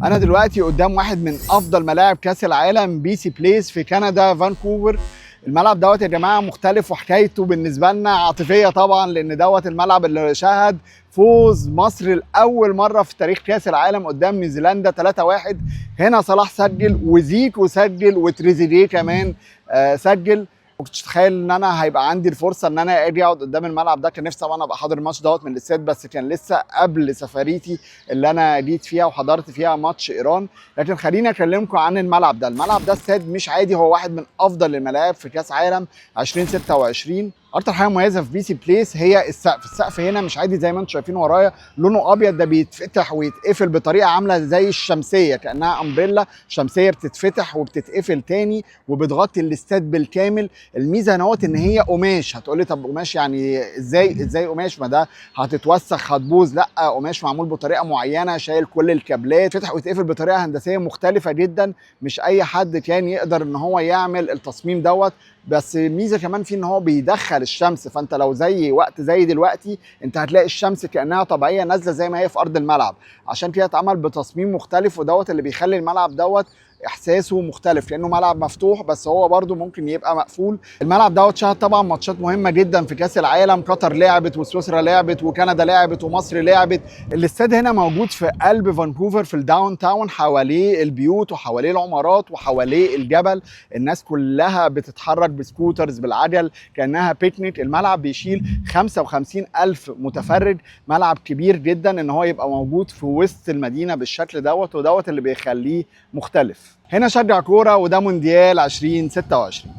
انا دلوقتي قدام واحد من افضل ملاعب كاس العالم، BC Place في كندا، فانكوفر. الملعب دوت يا جماعة مختلف، وحكايته بالنسبة لنا عاطفية طبعا، لان دوت الملعب اللي شهد فوز مصر لاول مرة في تاريخ كاس العالم قدام نيوزيلندا 3-1. هنا صلاح سجل، وزيكو سجل، وتريزيجيه كمان سجل. ما كنتش اتخيل ان انا هيبقى عندي الفرصة ان انا اجي اقعد قدام الملعب ده. كان نفسي طبعا ابقى حاضر الماتش دوت من الاستاد، بس كان لسه قبل سفريتي اللي انا جيت فيها وحضرت فيها ماتش ايران. لكن خليني اكلمكم عن الملعب ده. الملعب ده استاد مش عادي، هو واحد من افضل الملاعب في كاس عالم 2026. اكتر حاجة مميزة في BC Place هي السقف. السقف هنا مش عادي، زي ما انتم شايفين ورايا لونه ابيض، ده بيتفتح ويتقفل بطريقة عامله زي الشمسيه، كانها umbrella شمسية بتتفتح وبتتقفل تاني وبتغطي الاستاد بالكامل. الميزة هنا ان هي قماش. هتقولي طب قماش يعني ازاي قماش؟ ما ده هتتوسخ هتبوظ. لا، قماش معمول بطريقة معينه، شايل كل الكابلات، فتح ويتقفل بطريقة هندسية مختلفة جدا. مش اي حد كان يقدر ان هو يعمل التصميم دوت. بس ميزة كمان فيه ان هو بيدخل الشمس، فانت لو زي وقت زي دلوقتي انت هتلاقي الشمس كانها طبيعية نازله زي ما هي في ارض الملعب. عشان كده اتعمل بتصميم مختلف، ودوت اللي بيخلي الملعب دوت احساسه مختلف، لانه ملعب مفتوح بس هو برده ممكن يبقى مقفول. الملعب دوت شهد طبعا ماتشات مهمة جدا في كاس العالم. قطر لعبت، وسويسرا لعبت، وكندا لعبت، ومصر لعبت. الاستاد هنا موجود في قلب فانكوفر في ال downtown، حواليه البيوت وحواليه العمارات وحواليه الجبل. الناس كلها بتتحرك ب scooters، بالعجل، كانها بيكنيك. الملعب بيشيل 55 ألف متفرج، ملعب كبير جدا ان هو يبقى موجود في وسط المدينة بالشكل دوت، ودوت اللي بيخليه مختلف. هنا شجع كوره، وده مونديال 2026.